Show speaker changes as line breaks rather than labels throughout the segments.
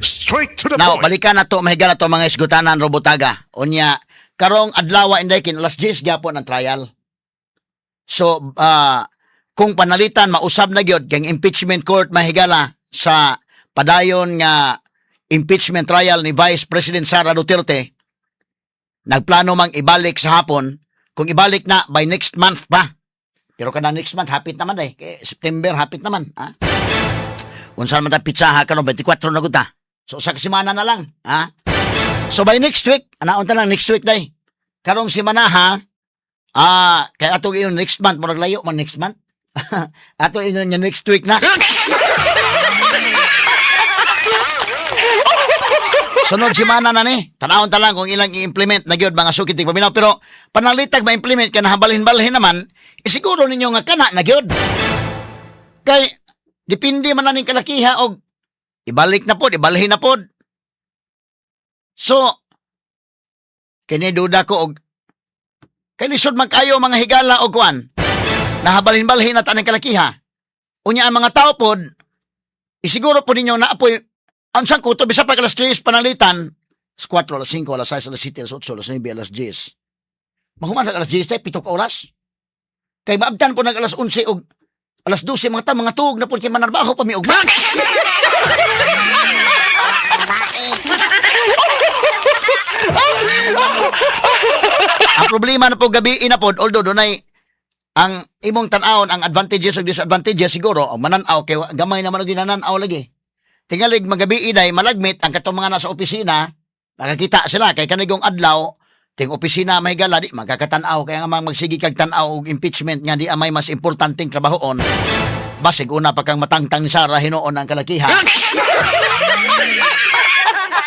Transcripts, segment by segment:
Straight to the
Now,
point.
Balikan na to, mahigala to mga isgutanan robotaga. Unya, karong adlaw, inday, kin alas 10 gyapon ang trial. So, kung panalitan mausab na gyud kay impeachment court, mahigala, sa padayon nga impeachment trial ni Vice President Sara Duterte, nagplano mang ibalik sa hapon, kung ibalik na by next month pa. Pero kana next month hapit naman eh. Kay September hapit naman, ha? Unsa man ta pitsaha karon, 24 na gud ta. So usa ka semana na lang, ha? So by next week, anaon ta lang next week day. Karong semana ha, kay ato ingon next month, murag layo man next month. Ato ingon nga next week na. Sunod semana na ni. Tanawon ta lang kung ilang i-implement na gyud, mga sukit paminaw, pero panalitag ma-implement ka na habalhin-balhin naman, isiguro ninyo nga kana na gyud. Kay depende man lang ning kalakiha og ibalik na pod, ibalhin na pod. So kini duda ko og kay lisod man kayo, mga higala, og kuan. Nahabalhin-balhin na ta ning kalakiha. Unya ang mga tao pod, isiguro po ninyo na apoy ang sang kuto bisa pag alas 3 panalitan, alas 4, alas 5, alas 6, alas 7, alas 8, alas 9, alas 10. Mahuman sa alas 10 tay 7 ka oras. Kay maabtan po nag alas 11 og alas 12 mga ta mga tuog na po kay manarbaho pa mi ugma. Ang problema na po gabi na pod, although dunay ang imong tan-awon ang advantages ug disadvantages siguro, ang mananaw kay gamay naman og ginananaw lagi. Tingalig magabi iday malagmit ang katong mga nasa opisina, nakakita sila kay kanigong adlaw ting opisina may gala di magkakatan-aw, kaya nga mang magsige kag tan-aw og impeachment nga di amay mas importanteng trabahoon. Basig una pa kang matangtang Sara hinuon ang kalakiha.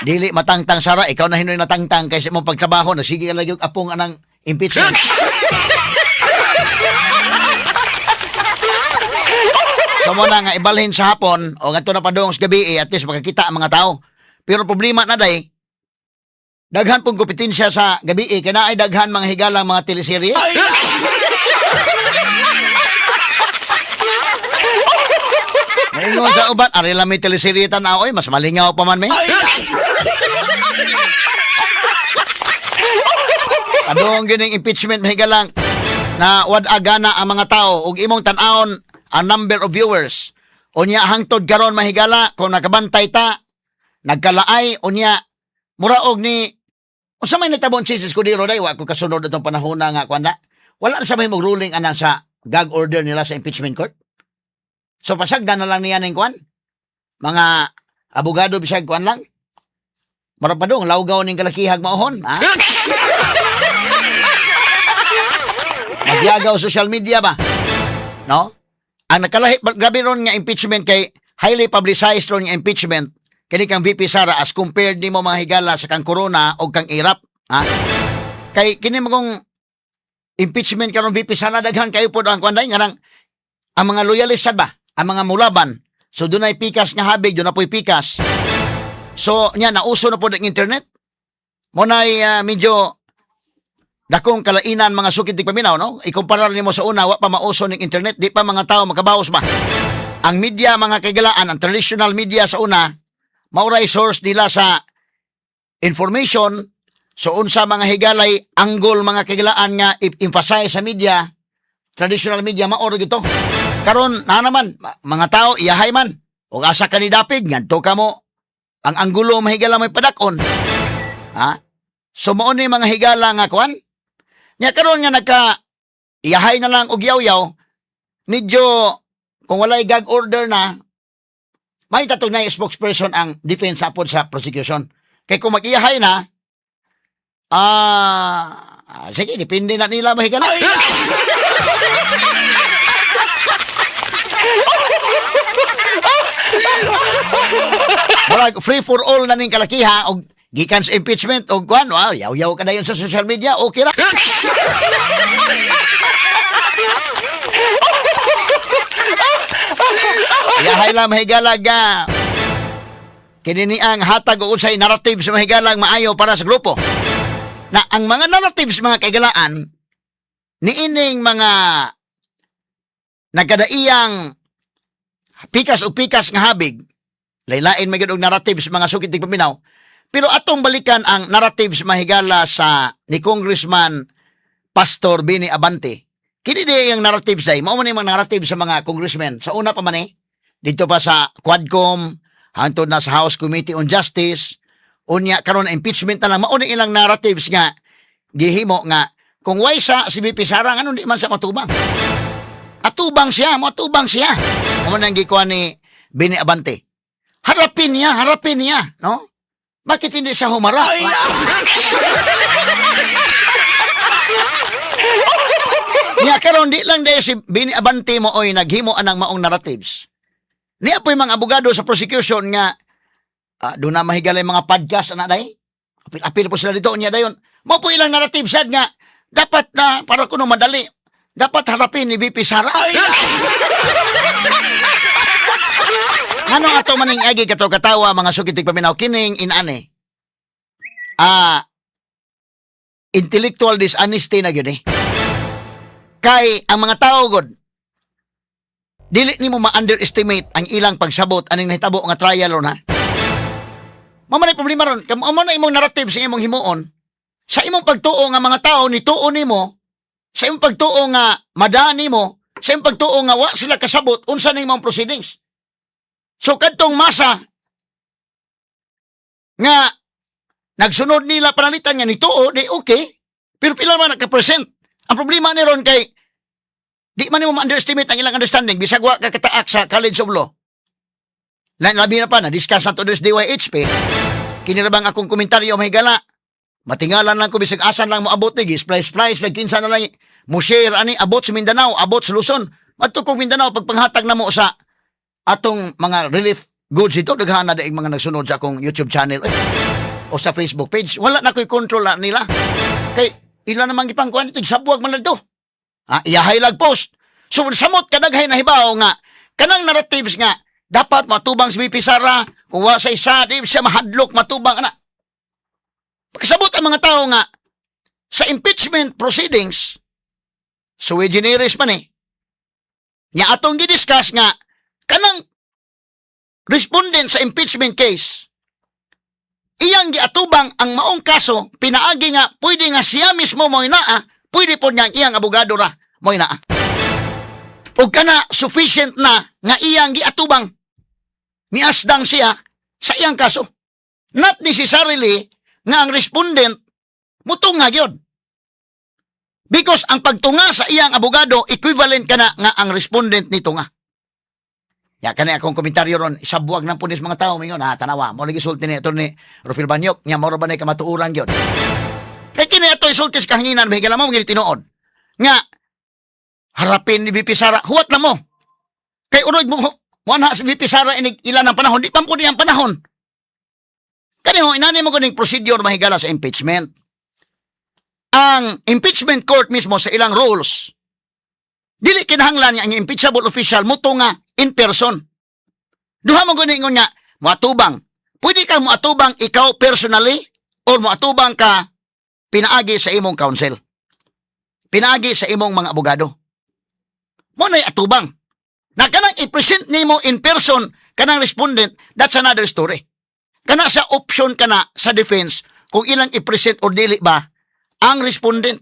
Dili matangtang Sara, ikaw na hinuon natangtang kay sa imong pagtrabaho nasige ka lagi og apong anang impeachment. So mo na nga ibalhin sa hapon o ngadto na padung sa gabi eh, at least makakita ang mga tao. Pero problema na day, daghan pong kompetensya sa gabi eh, kaya naay daghan mga higalang mga teleserye. Maingon sa uban, ari lang may teleserye tan-aw, oy, mas malingaw pa man may. Adong gining impeachment, mahigalang na wad agana ang mga tao ug imong tan-awon ang number of viewers. Unya hangtod karon, mahigala, kung nakabantay ta, nagkalaay unya mura og ni unsa may nitabo ang Chiz Escudero day, wa ko kasunod atong panahon na nga kuan na. Wala na sa may ruling anang sa gag order nila sa impeachment court. So pasagdan na lang niya ning kuan. Mga abogado bisag kuan lang. Mura pa dong lawgaw ning kalakihag maohon, ha? Magyagaw social media ba? No? Ang nakalahi, grabe ron nga impeachment kay highly publicized ron nga impeachment kini kang VP Sara as compared nimo, mga higala, sa kang Corona o kang Erap, ha? Kay kini magong impeachment karon VP Sara, daghan kayo pod ang kuan nga nang ang mga loyalist sad ba, ang mga mulaban. So dunay pikas nga habig, doon na po'y pikas. So nya nauso na pod ang internet. Mo nay medyo dakong kalainan, mga sukit di paminaw, no? Ikumpara nimo sa una, wa pa mauso ning internet, di pa mga tao makabawas ba. Ang media, mga kaigalaan, ang traditional media sa una, mauray source nila sa information. So unsa, mga higalay, anggol, mga kaigalaan, nga emphasize sa media, traditional media, maoro gito. Karon na naman, mga tao iyahay man. Og asa ka ni dapig, ngadto ka mo ang anggulo, mahigala, may padakon. Ha? So mao ni, mga higala, nga kuan. Nya karon nga nagka iyahay na lang og yaw-yaw, medyo kung walay gag order na, may tatog na spokesperson ang defense apod sa prosecution. Kay kung mag-iyahay na, sige, depende na nila, mahigala. Murag free for all na ning kalakiha og gikan sa impeachment og kuan, wow, yaw-yaw ka na yun sa social media, okay ra. Iyahay lang, mahigala, ga. Kini ni ang hatag og unsay narrative sa mahigalang maayo para sa grupo. Na ang mga narratives, mga kaigalaan, niining mga nagkadaiyang pikas o pikas nga habig, Laylain may og narratives, mga sukit paminaw. Pero atong balikan ang narratives, mahigala, sa ni Congressman Pastor Bini Abante. Kini di ang narratives day. Mao man yung mga narrative sa mga congressmen. Sa una pa man eh, dito pa sa Quadcom, hangtod na sa House Committee on Justice, unya karon impeachment na lang, mao ni ilang narratives nga gihimo nga kung way sa si VP Sara, ngano di man sa matubang? Atubang siya, moatubang siya. Mao nang gikuan ni Bini Abante. Harapin niya, no? Bakit hindi siya humarap? Niya karon di lang dahil si Bini Abante mo oy naghimo anang maong narratives. Niya po'y mga abogado sa prosecution nga doon na mahigalay mga podcast ana day. Apil-apil po sila dito niya dayon. Mao po ilang narrative sad nga dapat na para kuno madali dapat harapin ni VP Sara. Ano ato maning agi kato katawa, mga sukitig paminaw, kining inani? Intellectual dishonesty na gyud eh. Kay ang mga tao god, dili nimo ma-underestimate ang ilang pagsabot aning nahitabo nga trial ron ha. Mao man ay problema ron, kay mao na imong narrative sa imong himuon, sa imong pagtuo nga mga tao ni tuo nimo, sa imong pagtuo nga madaan nimo, sa imong pagtuo nga wa sila kasabot unsa ning imong proceedings. So kadtong masa nga nagsunod nila panalitan nga nituo, di okay. Pero pila man nagka-present. Ang problema ni ron kay di man nimo ma-underestimate ang ilang understanding bisag wa ka kataak sa College of Law. Labi na pa na discuss na to this DYHP. Kini ra bang akong komentaryo, mahigala? Matingalan lang ko bisag asan lang moabot ni splice splice like kinsa na lang mo share ani, abot sa Mindanao, abot sa Luzon. Madto kog Mindanao pagpanghatag namo sa atong mga relief goods ito, daghan na daing mga nagsunod sa akong YouTube channel eh, o sa Facebook page. Wala na ko'y control na nila. Kay ila namang gipangkuan ito, sabwag man lang ito. Ah, iyahay lag post. So samot kadaghay na hibaw nga kanang narratives nga dapat matubang si VP Sara, kung wa sa isa, di siya mahadlok matubang ana. Pagkasabot ang mga tao nga sa impeachment proceedings, sui generis man eh. Nya atong gidiscuss nga kanang respondent sa impeachment case, iyang giatubang ang maong kaso pinaagi nga pwede nga siya mismo mo inaa, pwede po niya ang iyang abogado ra mo inaa. Ug kana sufficient na nga iyang giatubang niasdang siya sa iyang kaso. Not necessarily nga ang respondent mutunga gyud. Because ang pagtunga sa iyang abogado, equivalent kana nga ang respondent nito nga. Ya kani akong komentaryo ron, isabuag nang punis mga tao mingon, ha, tanawa, mo lagi sulti ni Atty. Rufil Banyok, nya mao ra ba na kamatuoran gyud. Kay kini ato isulti sa kahanginan, mahigala mo mga tinuod. Nga harapin ni VP Sara, huwat na mo. Kay unog mo mo si VP Sara inig ilan ang panahon, di pa po ang panahon. Kani ho, inani mo kuning procedure, mahigala, sa impeachment. Ang impeachment court mismo sa ilang rules, dili kinahanglan nga ang impeachable official mutunga in person. Duha mo gani ingon nga moatubang. Pwede ka moatubang ikaw personally or moatubang ka pinaagi sa imong counsel. Pinaagi sa imong mga abogado. Mo na'y atubang. Na kanang i-present nimo in person kanang respondent, that's another story. Kana sa option kana sa defense kung ilang i-present or dili ba ang respondent.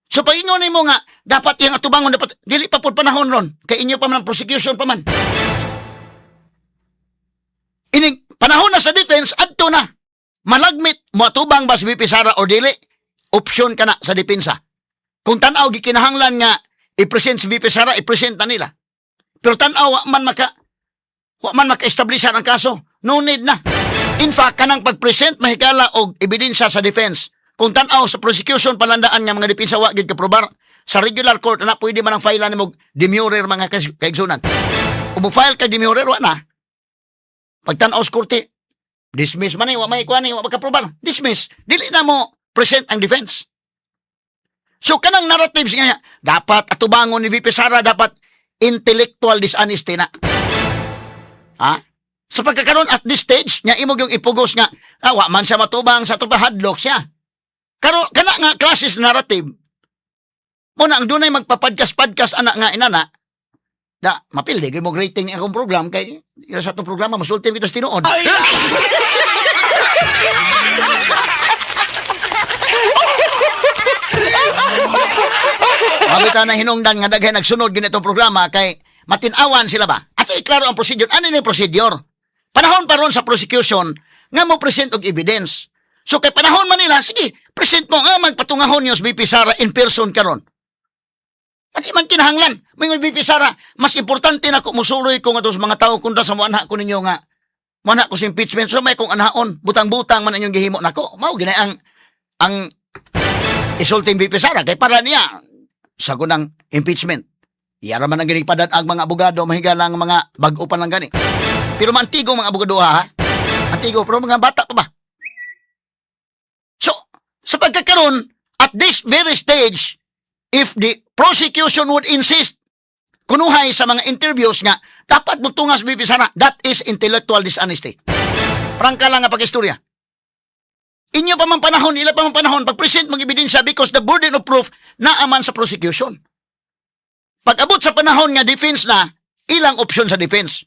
So pag ingon nimo nga dapat iyang atubangon, dapat dili pa pud panahon ron kay inyo pa man ang prosecution pa man. Ining panahon na sa defense, adto na. Malagmit moatubang ba si VP Sara or dili, option kana sa depensa. Kung tan-aw gikinahanglan nga i-present si VP Sara, i-present na nila. Pero tan-aw wa man maka-establish ang kaso. No need na. In fact, kanang pag-present, mahigala, og ebidensya sa defense, kung tan-aw sa prosecution palandaan nga mga depensa wa gid kaprobar, sa regular court na pwede man ang file nimo demurrer, mga kaigsunan. Kung mo file kay demurrer, wa na. Pagtan-aw sa korte, dismiss man eh, wa may kuan eh, wa makaprobar. Dismiss. Dili na mo present ang defense. So kanang narratives nga dapat atubangon ni VP Sara, dapat intellectual dishonesty na. Ha? Sa pagkakaroon at this stage, nga imo yung ipugos nga, wa man siya matubang sa hadlok siya. Karon kana nga classes narrative, mo na ang dunay magpa-podcast-podcast ana nga inana, Da, mapildi kay mo rating ni akong program kay sa atong programa musulti kita sa tinuod. Mabita na hinungdan nga daghay nagsunod ganitong programa kay matin-awan sila ba? Ato iklaro ang procedure. Ano ni procedure? Panahon pa ron sa prosecution nga mo present og evidence. So kay panahon man nila, sige, present mo nga magpatungahon niyo sa VP Sara in person karon. Adi man kinahanglan. Moingon VP Sara, mas importante na ko musuloy ko ngadto sa mga tao kontra sa muanha ko ninyo nga muanha ko sa impeachment. So may kong anhaon, butang-butang man inyong gihimo nako. Mao gina ang isulting VP Sara kay para niya sa kunang impeachment. Iyara man ang ginigpadad ang mga abogado, mahigala ang mga bag-o pa lang gani. Pero mantigo mga abogado ha. Antigo, pero mga bata pa ba? So, sa pagkakaroon, at this very stage, if the prosecution would insist, kunuhay sa mga interviews nga, dapat mo tungas VP Sara, that is intellectual dishonesty. Prangka lang nga pag-istorya. Inyo pa man panahon, ila pa man panahon, pag-present mong ebidensya because the burden of proof naaman sa prosecution. Pag abot sa panahon nga defense na, ilang opsyon sa defense?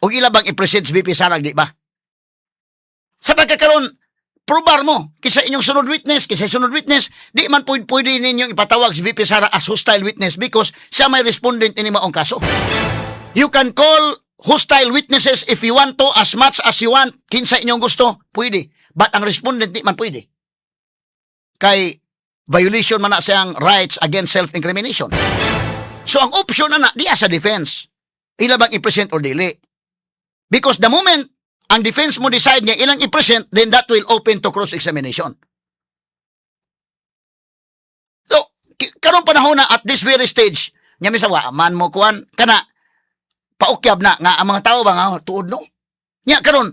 O ila bang i-present si VP Sara, di ba? Sa pagkakaroon, probar mo, kisa inyong sunod witness, kisa sunod witness, di man pwede ninyong ipatawag si VP Sara as hostile witness because siya may respondent ini maong kaso. You can call hostile witnesses if you want to, as much as you want, kinsa inyong gusto, pwede. But ang respondent di man pwede. Kay violation man na siyang rights against self-incrimination. So ang option na na, diya sa defense. Ila bang i-present or dili? Because the moment ang defense mo decide nga ilang i-present, then that will open to cross-examination. So, karon panahon na at this very stage, nya misa wa man mo kuan kana paukyab na nga ang mga tao ba nga, "Oh, tuod no." Nya karon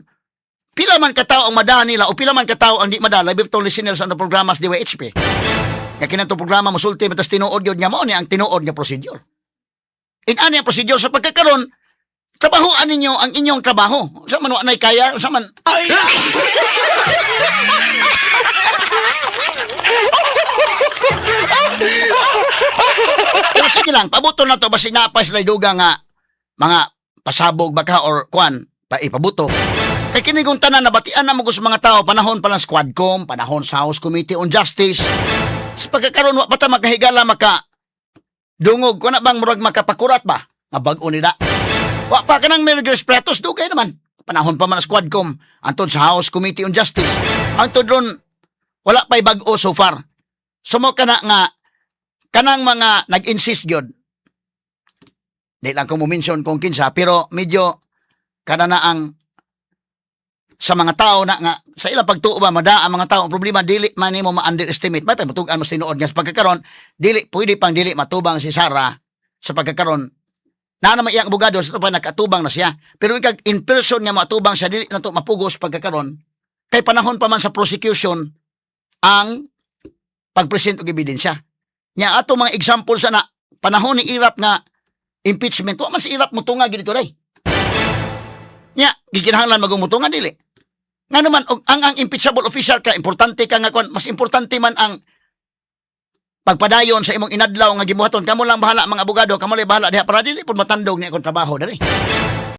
pila man katao ang madala nila o pila man katao ang di madala labi tong listeners sa programa sa DYHP. Nga kinatong programa mosulti man tas tinuod gyud nga mao ni ang tinuod nga procedure. In ani ang procedure sa pagkakaron, trabahoan ninyo ang inyong trabaho. Sa man wa nay kaya, sa man. Pero sige lang, pabuto na to basig naa pa sila duga nga mga pasabog baka or kwan pa ipabuto. Kay kini kung tanan nabatian na mo sa mga tao panahon pa lang Squadcom, panahon sa House Committee on Justice. Sa pagkakaroon wa pa ta makahigala maka dungog ko na bang murag makapakurat ba nga bag-o nila. Wa pa kanang Mary Grace Piattos dugay naman. Panahon pa man ang Squadcom antod sa House Committee on Justice. Antod ron wala pa'y bag-o so far. Sumo kana nga kanang mga nag-insist gyud. Di lang ko mo-mention kung kinsa pero medyo kana na ang sa mga tao na nga sa ilang pagtuo ba mada ang mga tao ang problema dili man nimo ma-underestimate may pa matugan mo sa tinuod nga sa pagkakaron dili pwede pang dili matubang si Sara sa pagkakaron na naman iyang abogado sa pa nakatubang na siya pero ikag in person nga matubang siya dili na to mapugos pagkakaron kay panahon pa man sa prosecution ang pagpresent og ebidensya nya. Ato mga example sa na panahon ni Erap nga impeachment, wa man si Erap mutunga gid dito day nya gikinahanglan magong mutunga dili nga naman og ang impeachable official ka importante ka nga kwan mas importante man ang pagpadayon sa imong inadlaw nga gibuhaton. Kamo lang bahala mga abogado, kamo lang bahala diha para dili pud matandog ni akong trabaho diri.